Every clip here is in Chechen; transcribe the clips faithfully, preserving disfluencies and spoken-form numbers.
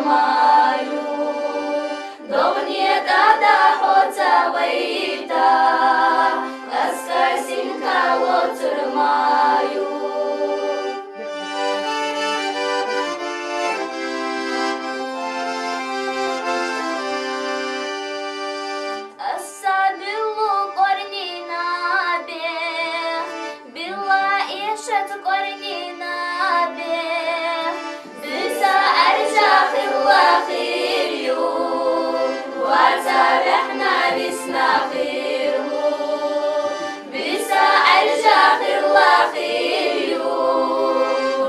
Маю, догъне тӀада хьо ца вайта, аскӀа синкало цур маю. Аса билла кӀорнина бе, билла ишат кӀорнина бе. Биса аржа хилла хирю, ваца вехна висна хирлу. Биса аржа хилла хирю,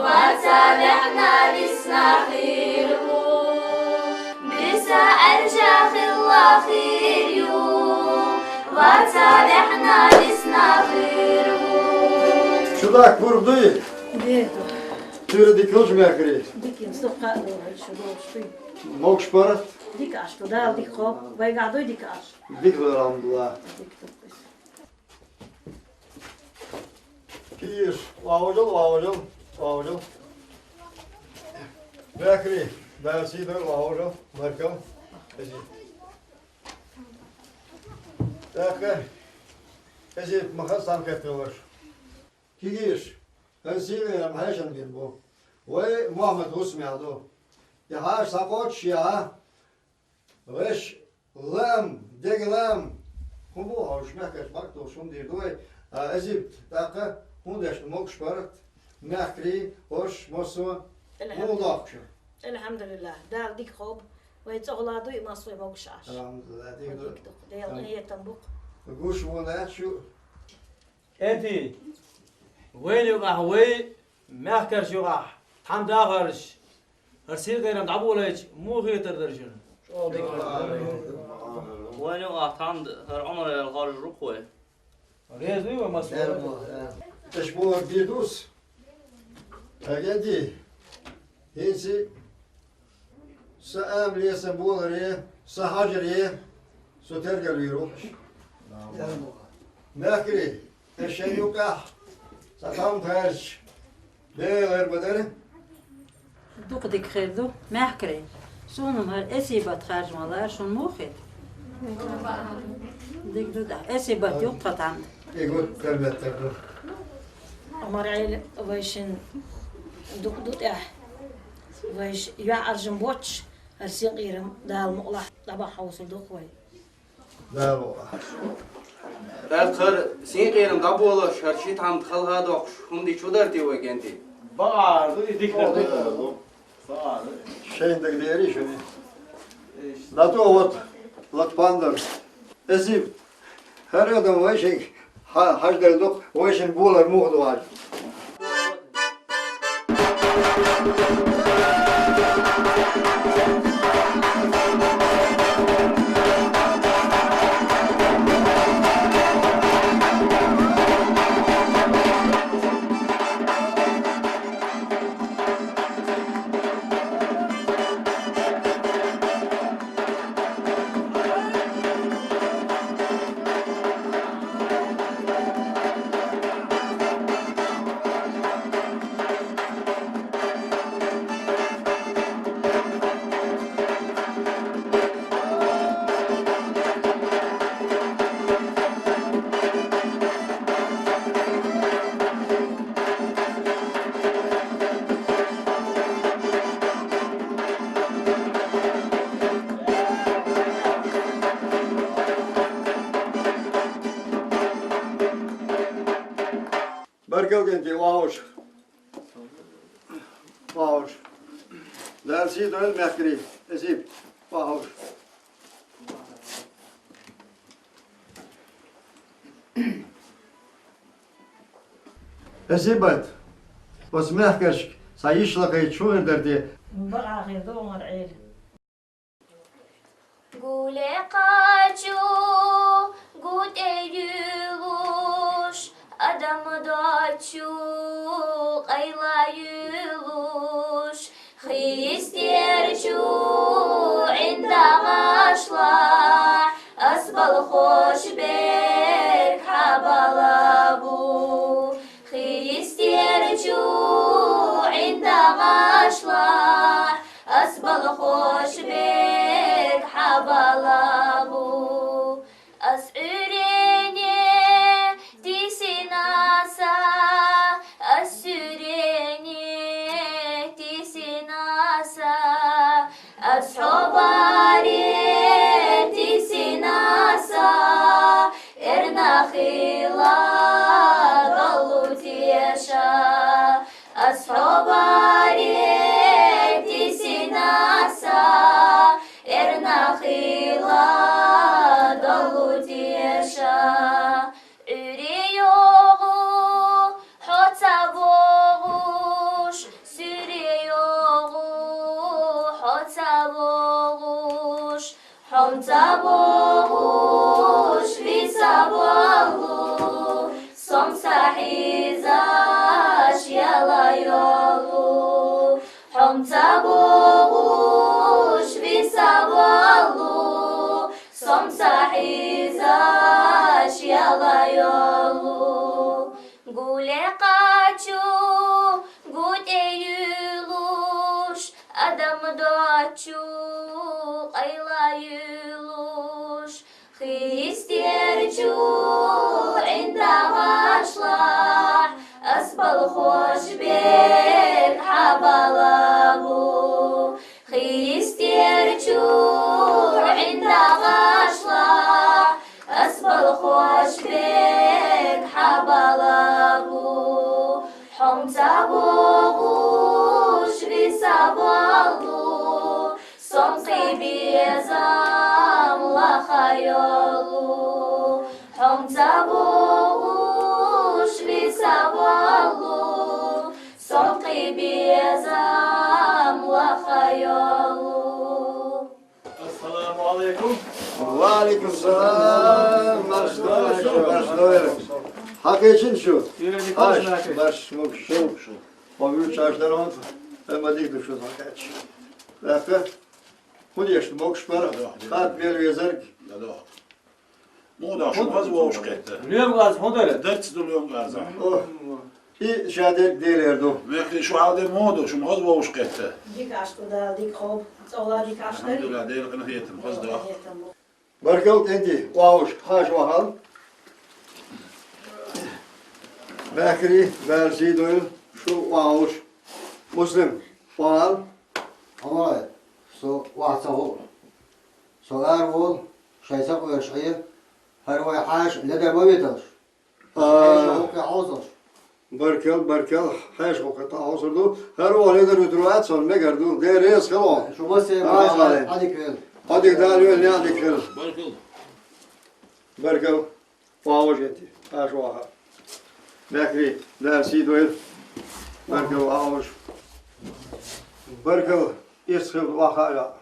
ваца вехна висна хирлу. Биса аржа хилла хирю, ваца вехна висна хирлу. Чудак бургъ дуй? Де. Туьра дика хилча мехкарий? Дика, со кхаъ дора, шу догӀуш дуй. Могуш бара? Дика Ӏаш ду, Дала дика хов, вайгахь дуй дика Ӏаш? Дика ду, алхьамдулиллахӀ. Дика ду. Кийш, вагӀужал, вагӀужал, вагӀужал. Мехкарий, Дала сий дойла, вагӀужал, баркал. Эзи. ТӀаккха, эзи, ма хаза цхьана кхетта хиларш. Кийш, хӀара сий гӀайрам хьешан бен бу. Вай Мухьаммад ГӀусмехь ду. И хьаша схьакхоччушехь, вешан лаам, дега лаам. ХӀун бу хьовш, мехкарш бакъ тухуш хӀун дийр ду вай? А, эзи, тӀаккха хӀун деш ду, могуш барт, мехкарий, хӀорш, массо а? Элхьам-, муха дохкуш? АлхьамдулиллахӀ, Дала дика хов, вай цӀогӀа ла дуй, массо а могуш Ӏаш. АлхьамдулиллахӀ, дика ду. Дика ду. Дела къинхетам бу-кх. Гуш вон аьлла шу? КӀентий, вайна юкъахь, вай мехкаршна юкъахь тхьамда а хьожуш, хӀара сий-кхерам дӀаболийча, муха хетар дара шуна? Вайна юкъахь тхьамда хӀара Ӏумар-Ӏела хьожуш ву-кх вай. Реза вуй вай массо а? Аша бохург дийр ду-кх. ХӀай, КӀентий, хӀинца сан амале, сан боларе, сан хьажаре со тергал вийр ву-кх. Мехкарий, аша шайн юккъехь цхьа тхьамда хаьржича, Дела гӀайгӀа ма дара? Дукха дика хир ду, мехкарий. Суна-м хӀара эсий бат харжа ма лаьара, шуна муха хета? Дика ду, да. Эсий бат ю-кх тхан тхьамда. И гуттар-меттар ду. Ӏумар-Ӏела, вайшинна дукха ду тӀехь. Вайша юьхьӀаьржа боцуш, хӀара сий-кхерам Дала мукъалахь дӀабахьа хьовсур ду-кх вай. Дала мукъалахь. ТӀаккха хӀара сий-кхерам дӀаболош, хӀара ши тхьамда хала доккхуш, хӀума дича хӀун дара те вай, КӀентий? Бакъахьара ду, и дика хир ду. Шайн дагадеарий шуна? ДӀатӀо вот, лата пандар. Эсий, хӀара адам вайшинга хьа-, хьаждара ду-кх, вайшинна болар муха ду хьажа. Баркалла, КӀентий, вагӀуш. Вагьуш. Дала сий дойла, мехкарий. Эсий, вагьуш. Эсий бат. Оцу мехкаршка цхьа йиш лакхийча, чу хир дара те? Бакъахьа хир ду, Ӏумар-Ӏела. Гуле кхачу, гу тӀе юьйлуш, адам доцу, къайла юьйлуш, хи йистерчу ӀиндагӀашлахь, ас балхош берг хьабала бу. Хи йистерчу ӀиндагӀашлахь, ас Хушбек хьабала бу, аз Ӏуьрене тисина са, аз Суьрене тисина са, аз хьо баре тисина са, эрна хила далу теша. Аз хьо баре тисина са, эрна хила далу теша. Ӏуьре йогӀу хьо ца богӀуш, Суьре йогӀу хьо ца богӀуш, хьо ца богӀуш виса балу, сом са хьизаш яла йолу. Хьо ца богӀуш виса балу, сом са хьизаш яла йолу. Гуле къачу, гутӀе юлуш, адам дачу, къайла юлуш, хистер чу гӀинда гъашлахь, аз бал хушбек хьабала бу. Хистер чу гӀинда гъашлахь, аз бал хушбек хьабала бу. Хьо ца богӀуш виса балу, сом кхи безам лаха йолу. Хьо ца богӀуш виса балу, сом кхи безам лаха йолу. Ассаламу алейкум. Ва алейкум салам. Марш дойла, марш дойла. Хьакъ чин шу? Аш, марш, мукш. Ва вуьрчаш дар хьо. Ма дик ду шу хьакъ чин. Лакха. ХӀун деш, мукш бар? Хат бер везарг. Муха ду, шун хаза вовшахкхетта. Лоьма аз хӀун дара? Дарц ду лоьма аз. О, и шадерг Делера ду. Вехли шу хьал де муха ду, шун хаза вовшахкхетта. Дика ашку да, дика хоб, цӀола дика ашкари. Алхамдулиллах, Дела къинхетам, хаза да. Баркал, КӀентий, вахуш, хьаша вахал. Бахри, бал сий дойла, шу вахуш. Муслим, вахал. Амай, со вахца гӀо. Со ара вол, шай сакъоьрш Ӏе, хӀара вай хьаша ледар ма виталаш. А. Хьаша гӀуллакхе хьовсалаш. Баркал, баркал, хьаша гӀуллакхе тӀа хьовсур ду. ХӀара вол ледар витар вац, сон мегар ду. Де реза хила. Шу масе Ӏадик вел. Ӏадик Дала вел, не Ӏадик хила. Баркал. Баркал. Вахуш, КӀентий, хьаша ваха. Бахри, Дала сий дойла. Баркал, вахуш. Баркал, ирс хила ваха а.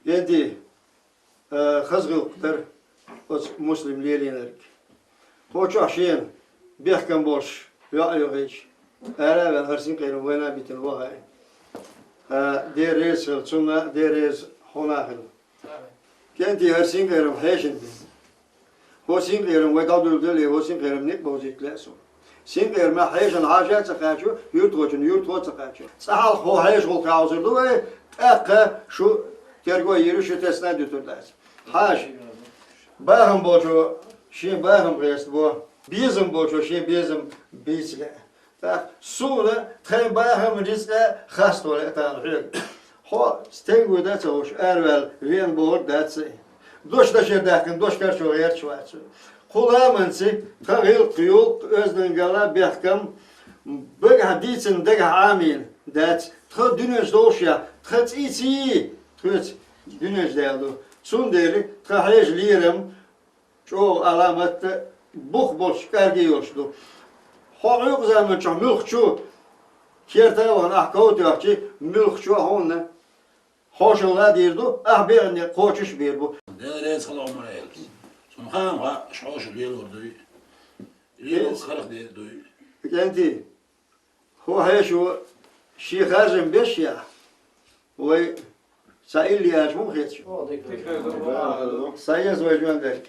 КӀентий, Э, хаза гӀуллакх дар оцу Муслим лелийнарг. Кхо чохь шена бехкам болуш йоӀ а йохийча, ара а ваьлла, хӀара синкъерам вайна а битина вахана. Э, Дела реза хила цунна, Дела реза хьуна а хила. КӀентий, хӀара синкъерам хьешана бина. ХӀо синкъерам вай дӀадуьллу дале, хӀо синкъерам некъ бовзийта лаьа суна. Синкъерам хьешана хьаша а ца кхачо, юьртахочун юьртахо а ца кхачо. Цкъа хьалха хӀо хьеша гӀуллакхе хьовсур ду вай, тӀаккха шу терго йийр ю, шу тесна а дуьтур дац. Хьаша, бахам болчо шен бахам гӀерта бо, безам болчо шен безам бийца лаьа. ТӀаккха суна тхайн бахам, рицкъа хасто лаьа тахана хьоьга. Хьо стенга вуй дан а ца хууш, араваьлла веана бохург дац сайн. Дош дашера даьккхина, дош карчо гӀерташ вац. Кху ламанца тхан гӀиллакх, юлкх, оьздангалла, бехкам багахь дийцина, дагахь Ӏамийна дац. Тхан дуьненаш довшехь, тхан цӀий ца йий, тхоьца дуьненаш даьлла ду. Цундела тхан хьеша лерам, чӀогӀа Ӏаламат а, бух болчу кӀаргий йолуш ду. Хьо Ӏуьйкъа заманчохь муьлххачу керта а вахана ахь ков тоьхчи, муьлххачо хьуна хьошалла а дийр ду, ахь беана некъ кхочуш а бийр бу. Дела реза хила, Ӏумар-Элас. Суна хаам хаьа, аша хьошалла лелор дуй, лело карах дер дуй. КӀентий, хӀо хьешо шен харжам беш яхь, вай цхьа илли яьлча муха хета шу? Сан еза вай жоьн дерг.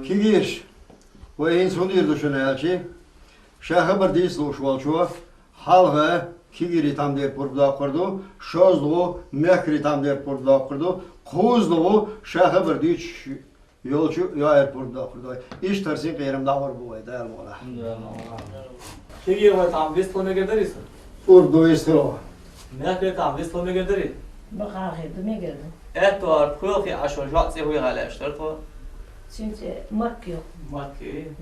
Кегийраш, вай хӀинца хӀун дийр ду шуна аьлча, ша хабар дийца лууш волчо, хьалха кегийрий тхьамдера пурба доккхур ду, шозлагӀа мехкарий тхьамдера пурба доккхур ду, кхозлагӀа ша хабар дуьйцуш йолчо йоӀера пурба доккхур ду. Иштта хӀара синкъерам дӀагӀур бу вай, Дала мукъалахь. Кегийрий тхьамда вистхила мегар дарий со? Урд ду вистхила. Мехкарий тхьамда вистхила мегар дарий? Бакъахьа хир ду, мегар ду. Аьттув ард хуьлу хи Ӏаш ван жоӀ цӀе хӀуй гӀала аьлла тӀара тхо? Цуьнан цӀе Макка ю. Макка ю.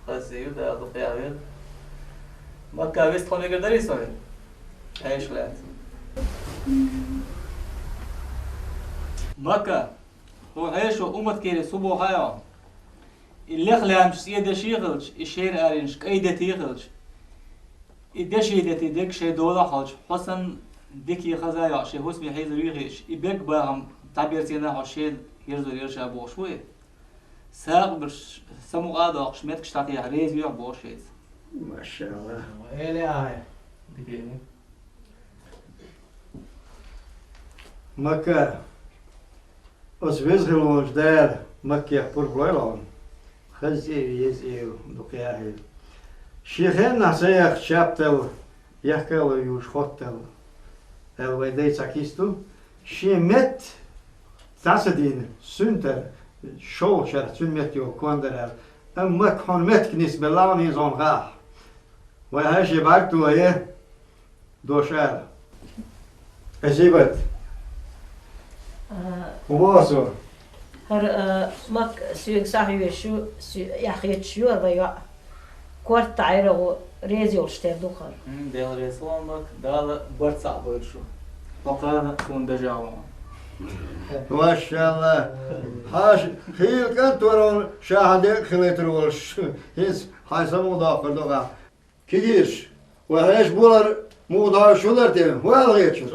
Хаза ю, Дала дукха яхьийла. Макка вистхила мегар дарий со вай? Хьешалаьцна. Макка, хьо хьешо уммат кийра су боху хьан йо? И леха лаьмнаш цӀен деши хилча, и шера аренаш кӀайн дети хилча, и деши дети дерг шайн долахь хилча, хьо санна дика хаза йоӀ шен хӀусаме хьийзар вий хеташ, и берг бахам дӀаберзийна хьо шена хирзор яра ша бохуш ву и? Сагъа берш, самукъа а доккхуш, меттигаш дӀатехьа реза вехьа бохуш шайца. Машалла. Эли ахьа. Дика. Макка, оцу веза хила волчу Дала Маккех пурба лойла хьуна. Хаза цӀе а, веза цӀе а дукха яхьийла. Шен хеннахь ца яхча чаптал, яхкалла юуш хоттал, аьлла вай дай цхьа кист ду. Шен метта цхьа ца дийна, сунтара, шолгӀачарах цуьнан метта йолу кон дара аьлла. Амма Макка хьуна меттиг нисбелла хьуна хӀинца хьуна хаахь. Вай хьаьший бӀаьрг тохе, дош ала. Эсибат. А. ХӀун боху со? ХӀара, а, Макка соьга сахьоьжуш ю, со-, яхьоьжуш ю хӀара вай йоӀ. Корта Ӏайрагӏу реза йолуш тера ду хӀара. М, Дела реза хуьлда, Макка, Дала барт цхьаъ бойла шу. Хьо кхана а суна дажа ван. Машалла. Хьаша хийла кӀант вара хьуна, ша хьан декъа хилийтар волуш. ХӀинца хьайн самукъадоккхур ду хьан. Кегийраш, вай хьаьша болар муха дӀа шу лар те, хӀун аьлла гӀерташ?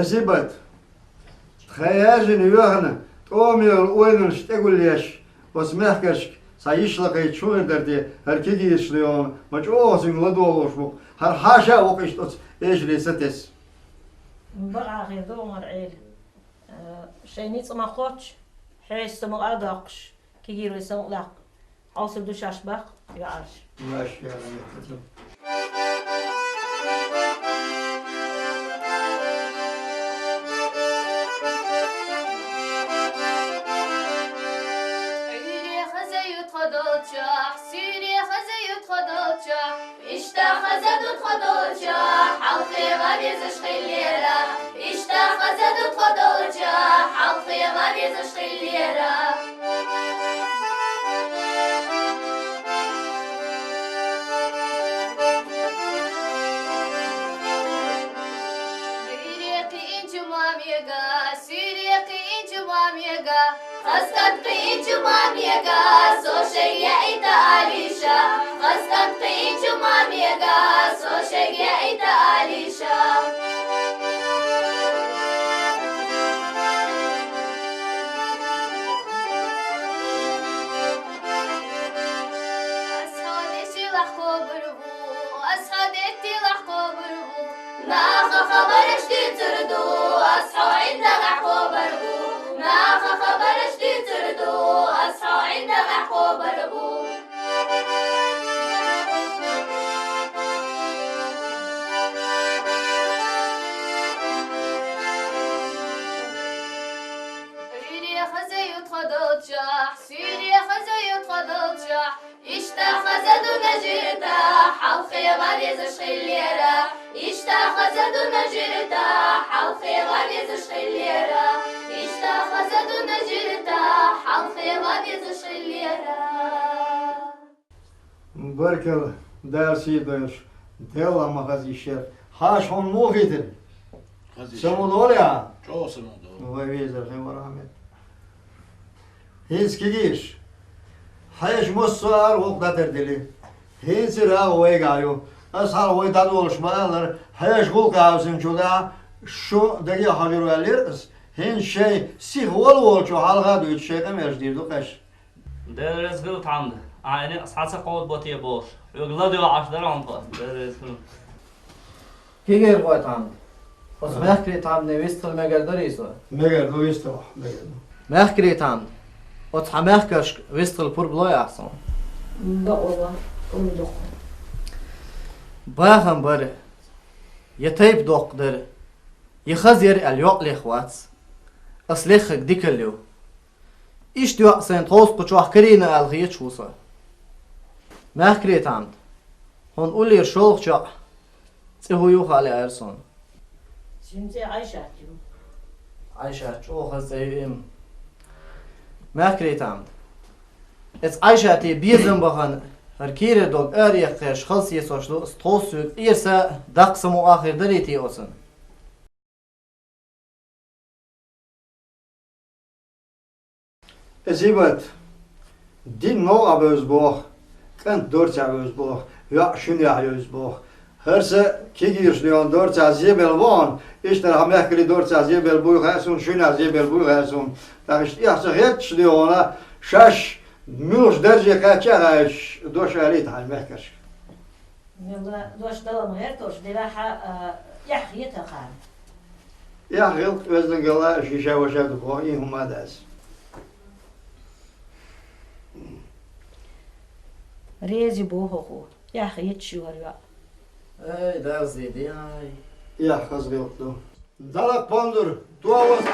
Эсибат. Тхайн яьржина йоьхна, тӀома йолу ойланаш тӀегулъеш, оцу мехкаршка цхьа йиш лакхийта хӀун хир дара те, хӀара кегийраш лоьхна, ма чӀогӀа цуьнга ладогӀалуш бу-кх, хӀара хьаша а ву-кх иштта оцу эшаре сатесна. Бакъахьа хир ду хӀара Ӏела. Э, шайн ницкъ ма кхоччу, хьешан самукъа а доккхуш, кегийрой самукъа лаккха. Хьовсур ду шаьш баккха йоӀарш. Машалла. Ӏуьйре хаза ю тхо долчохь, суьйре хаза ю тхо долчохь, иштта хаза ду тхо долчохь, хьалхе ма везаш хиллера, иштта хаза ду тхо долчохь, хьалхе ма везаш хиллера. Суьйре кхиъча ма мега, хаза кӀант кхиъча ма мега, со шайга яйта алийша. Хаза кӀант кхиъча ма мега, со шайга яйта алийша. Аз хьо дешилахь кхобар ву, аз хьо деттилахь кхобар ву. Наха хабараш дийцар ду, аз хьо ӀиндагӀехь кхобар ву. Наха хабараш дийцар ду, аз хьо ӀиндагӀехь кхобар ву. Суьйре хаза ю тхо долчохь, суьйре хаза ю тхо долчохь. Иштта хаза ду нажита, хьалхе ма везаш хиллера. Иштта хаза ду нажита, хьалхе ма везаш хиллера. Иштта хаза ду нажита, хьалхе ма везаш хиллера. Баркалла, Дала сий дойла, Делла ма хаза йиш яр. Хьаша, хьуна муха хийтира? Хаза йиш яр. Самукъадолий хьан? ЧӀогӀа самукъадолу. Вай везар хир вара, Ахьмад. ХӀинца кегийраш, хьешан массо а ара гӀуллакх дӀатардели. ХӀинца а агӀо вайгахь ю. Ас хьалха вай дӀадолуш ма-аллара, хьешан гӀуллакхе хьовсинчул тӀаьхьа шу даге а хьожур ваьллера ас. ХӀинца шайн сиха волу волчу хьалха а дуьйцуш шайн къамелаш дийр ду-кх аш. Дела реза хила, Тхьамда, ахьа и некъ схьа ца кховдабо те бохуш, хьоьга ладоьгӀуш дара хьуна тхо. Дела реза хила. Кегийрхой, Тхьамда, оцу Мехкарий Тхьамдане вистхила мегар дарий со? Мегар ду, вистхила, мегар ду. Мехкарий Тхьамда, оцу хьан мехкаршка вистхила пурба лой ахь суна? Бакъо, пурба доккху. Бахам бара, я тайпа доккха дара, я хаза яра аьлла йоӀ леха вац. Ас леххарг дикалла ю. Иштта йоӀ сайна тховса кху чохь карийна ала хеташ ву со. Мехкарий Тхьамда, хьуна уллера шолгӀачу йоӀан цӀе хӀун ю хаьа лаьара суна. Цуьнан цӀе Ӏайшат ю. Ӏайшат, чӀогӀа хаза цӀе ю и-м. Мехкарий Тхьамда, оцу Ӏайшате безам бахана, хӀара кийрара дог араэккхарш хала сецош ду, ас тховса соьга къера са даккха самукъа хир дарий те оцунна? Зибат, дин новкъахь бевза боху, кӀант дорцехь вевза боху, йоӀ шуьнехь йевза боху. ХӀара са кегийраш дуьйхьа дорцехь зебелла ву хьуна, иштта хьан мехкарий дорцехь зебелла буй хаьа суна, шуьнехь зебелла буй хаьа суна. ТӀаккха иштта эхь ца хетташ дуьйхьа, шаьш муьлхачу дарже кхаьчча а хаьа, дош алийта хьайн мехкаршка. Мелла дош дала ма гӀерташ, делахь а, эхь хета хьан. Эхь хилла оьздангалла, шиша-ваша ду боху, и хӀума а дац. Рези боху хӀокхо, эхь хеташ ю хӀара йоӀ. Ай, Дала зийде, ай. Эхь хаза гӀиллакх ду. Далла понзур, товас.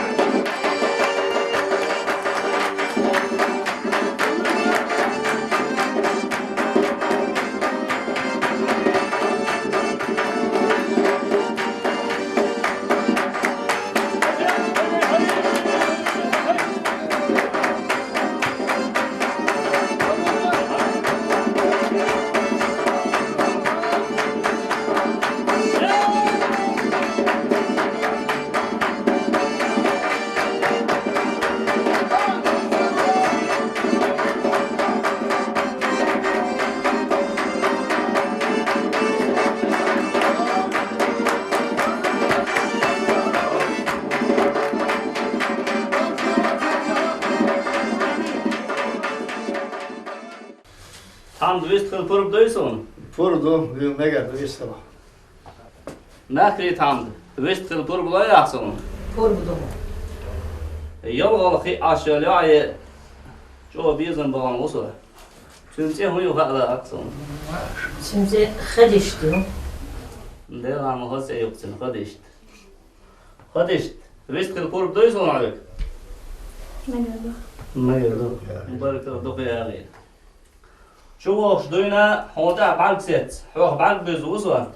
Тхьамда, вистхила пурба дуй суна? Пурба ду, вил мегар ду, вистхила. Мехкарий Тхьамда, вистхила пурба лой ахь суна? Пурба ду. ЯлгӀалла хиъ Ӏаш йолу йоӀе чӀогӀа безам бахана ву со. Цуьнан цӀе хӀун ю хаьа лаахь суна? Цуьнан цӀе Хадишта ю. Делахь ма хаза цӀе ю-кх цуьнан, Хадишта. Хадишта, вистхила пурба дуй суна хьоьга? Мегар ду. Мегар ду. Баркалла, дукха яла. ЧувогӀуш дуьйна хьуна тӀехь бӀаьрг сецна, хьох бӀаьрг буьзна ву со.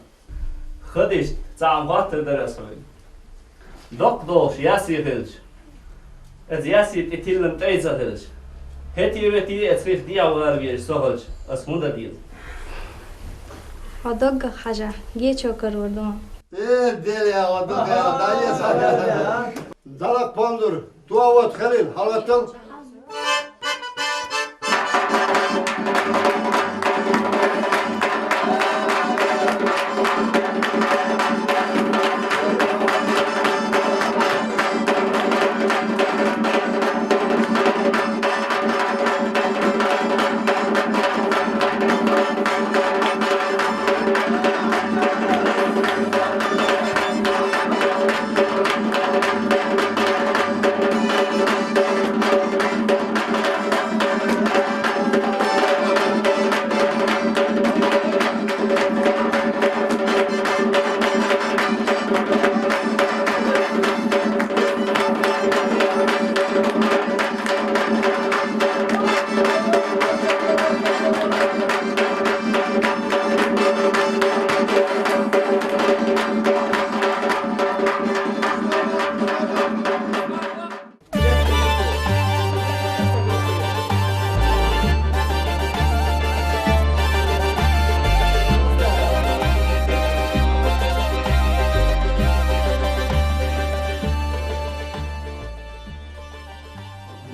Хадишта, цхьа хӀума хоттур дара ас хьоьга. Доккха долуш ясси хилча, оцу ясси тӀе тиллина тӀай ца хилча, хӀетте-ветте оцу хих дехьавала везаш со хилча, ас хӀун дан деза? Хьо доггах хьажахь, гечо карор ду. Э, Дела, хьо доггах, дӀаэца. Далакъ понзур, тӀавода, Халил, хьалагӀоттал.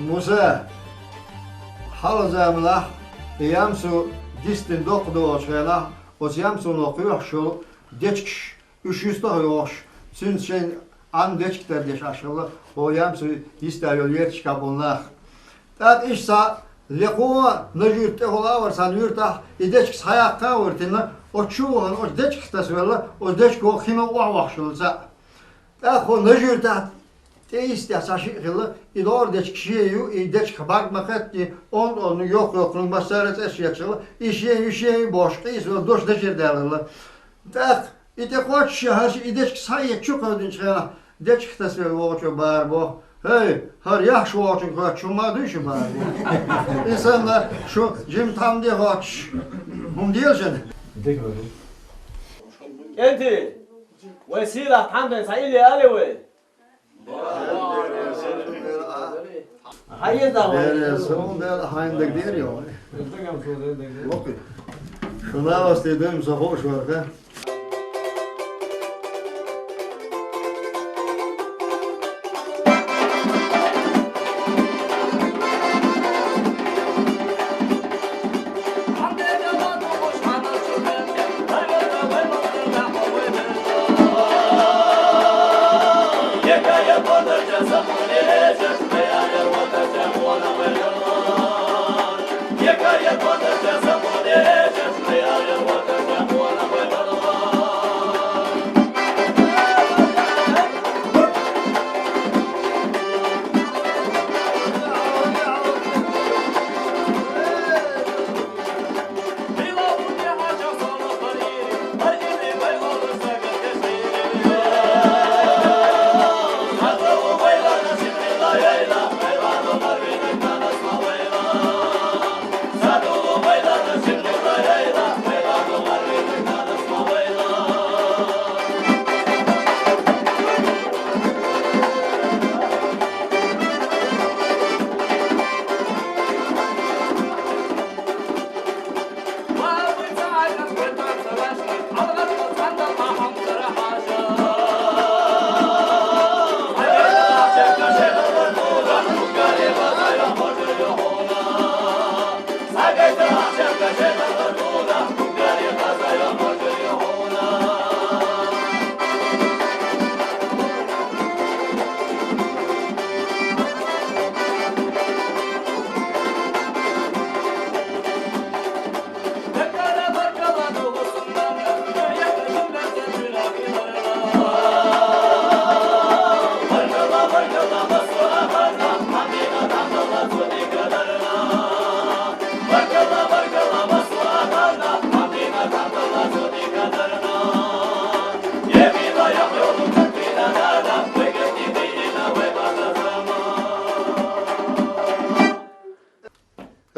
Муса, хьалха заманахь и Ямсу дистина доккха долчу хенахь, оцу Ямсуно кхоьхьуш йолу дечигаш, уьш юьстах а йохуш, цуьнца шайн Ӏан дечиг тардеш Ӏаш хилла, хӀо Ямсу йиста йолу ерташ кхаьбна нах. ТӀаккха иштта лекхо а, Нажуьрта тӀехула а вара цхьана юьртахь, и дечиг схьаяккха а вара тина, оцу чу вахана оцу дечигах тасавелла, оцу дечиго хино охьавахаш йолу цхьаъ. ТӀаккха хӀо Нажуьртахь тӀе йистехь цхьа шиъ хилла, и лор дечиг шен ю, и дечиг бӀаьрг ма кхетта, онда-онда йоккха-йоккха массара а цӀераш етташ хилла, и шен ю, шен ю бохуш, къийса велла дош дешера даьлла хилла. ТӀаккха и тӀе кхоччуш хӀара шиъ и дечиг схьаэца чу кхевдинчу хенахь, дечиг тасавелла вогӀучо бара боху: «ХӀей, хӀара яхьаш вогӀучуьнга хоьттуш хӀума ма дуй шу бара боху. И санна шу жима тхьамда хоьттуш хӀума дела шуна». КӀентий, вай сийлахь тхьамдина цхьа илли алий вай? Хьан еза вай? Бере, сон бел хьайн даг дер йо. Локхи. Шуна васте дойм со хууш вара, ха?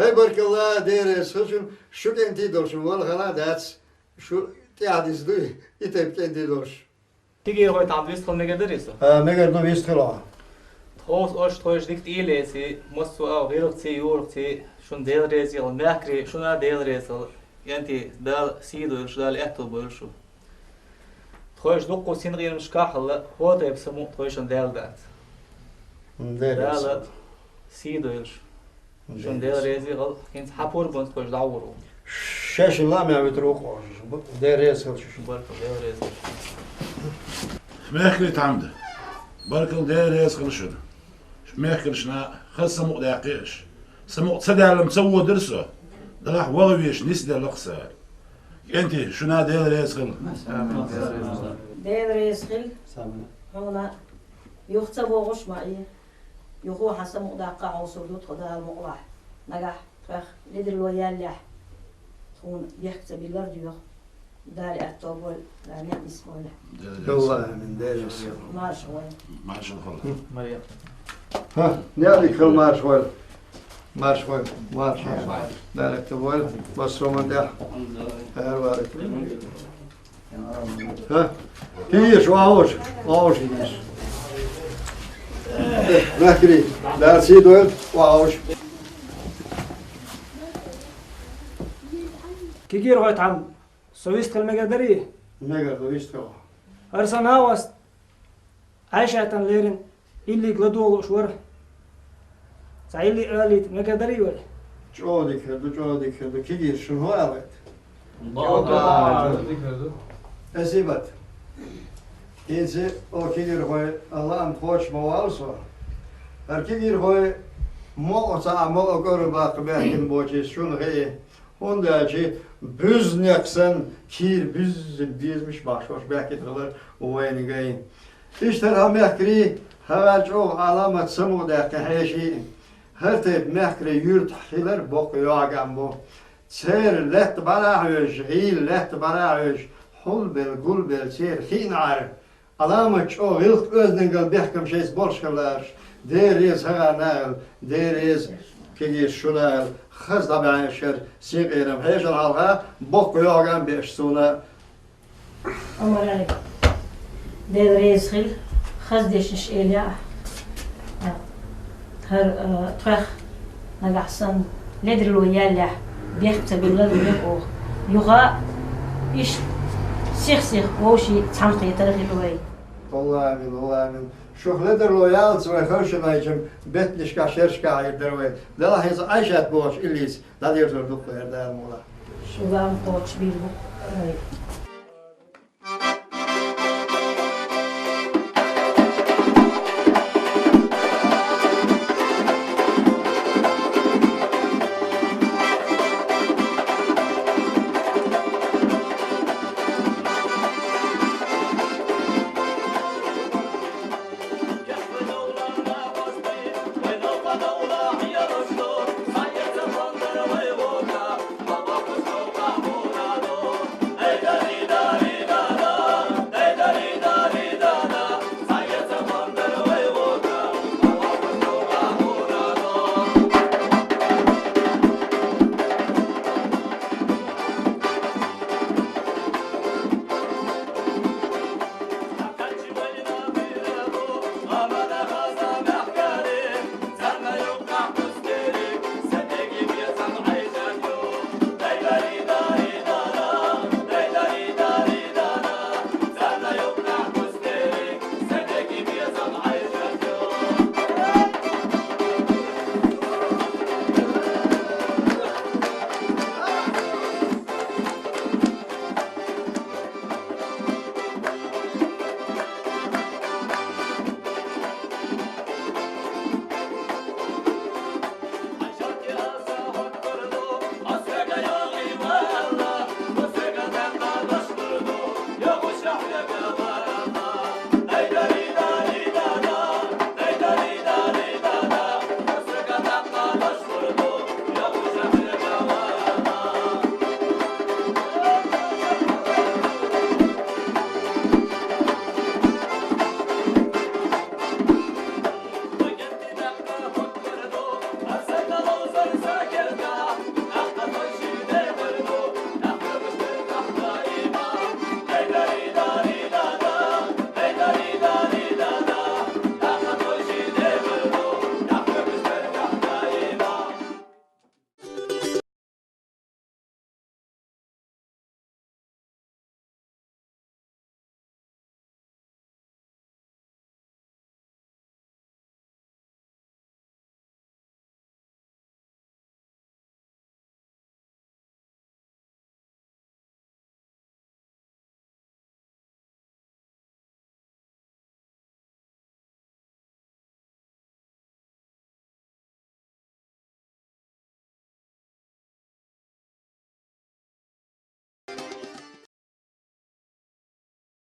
ХӀей, баркалла, Дела реза хуьлда шуна, шу кӀентий долуш вала хала а дац, шу тӀаьхьа дисса дуй, и тайпа кӀентий долуш. Тигирхой тхьамда вистхила мегар дарий со? А, мегар ду вистхила. Тховса аша тхойша дика тӀе а леций, массо а гӀиллакхций, юрахций, шуна Дела реза хуьлда, мехкарий, шуна а Дела реза хуьлда. КӀентий, Дала сий дойла шу, Дала аьтто бойла шу. Тхойша дуккха синкъерамашкахь а хилла, хӀо тайпа самукъа тхойшинна даьлла дац. Дела Дала сий дойла шун. Шун Дела реза хила, хӀинца хьан пурбанца хӀокхуьнца дӀавур ву. Шаьш лаамехь витар ву кху. Дела реза хила шун. Баркалла, Дела реза хила шун. Мехкарий тхьамда. Баркалла, Дела реза хила шуна. Мехкаршна хаза самукъадаьккхи аша. Самукъа ца даьлла-м ца водара со. Делахь ваха везаш нисделла-кх аса. КӀентий, шуна Дела реза хила. Дела реза хила. Хьуна юха ца вогӀуш ма Ӏе. Юха хьан самукъадаккха хьовсур ду тхо Дала мукъалахь. Нагахь тхох ледарло яьллехь, тхуна бехк ца биллар доьху. Дала аьтту бойла, Дала низ бойла. Аллахьа амин, Дела реза хила. Марша войла. Марша войла. ХӀа, неӀалиг хила, марша войла. Марша войла, марша войла. Дала аьтту бойла, вас соман тӀехь. Хьера вара. ХӀа? Кегийрхой, вахьуш, вахьуш кегийрхой. Э, мехкарий, Дала сий дойла, вахьуш. Кегийрхой, тхьамда со вистхила мегар дарий? Мегар ду вистхила. ХӀара сан накъост Ӏайшатана леррина иллига ладогӀа лууш вара. Цхьа илли алийта мегар дарий вай? ЧӀогӀа дика хир ду, чӀогӀа дика хир ду. Кегийрхой, шуна хӀун ала вайта? Спасибо. ХӀинца, о, кегийрхой, Аллахьан кхочуш ма валла со. ХӀара кегийрхой мукъа цхьа а мукъа кӀорабаккха баьхкина боций шуна хии. ХӀунда аьлча буьззинех санна кийра буьззина безамаш бахьаш баьхкина хилар вайна гай. Иштта хӀара мехкарий, хӀара чӀогӀа Ӏаламат самукъадаьккхина хьеший. ХӀара тайпа мехкарий юьртахь хилар боккха йоагам бу. Церан лаьтта бӀарахьоьжуш, гӀийла лаьтта бӀарахьоьжуш, хьулбелла, гулбелла церан хиъна Ӏар. Ӏаламат чӀогӀа гӀиллакх-оьздангалла бехкам шайца болуш хилараш, Дела реза хӀара нахала, Дела реза кегийрхой шуна аьлла, хаза дӀабаьхьира шера синкъерам. Хьешан хьалха боккха йоагам беш суна. Омар Ӏали, Дела реза хила, хаза дешнаш элира ахь. ХӀара, э, тхох нагахь санна ледарло яьллехь, бехк ца биллар вай оха. Юха иштта сих-сиха вовшийн цхьаьнакхетар хила вай. Аллахьа амин, Аллахьа амин. Шух ледарло яллалц вай ховшинайчам беттанашкахь, шерашкахь хьийр дара вай. Делахь хӀинца Ӏайшат бохучу иллица дӀадерзор ду-кх вай, хӀара Дала мукъалахь. Шу лам кхочуш бийр бу вай.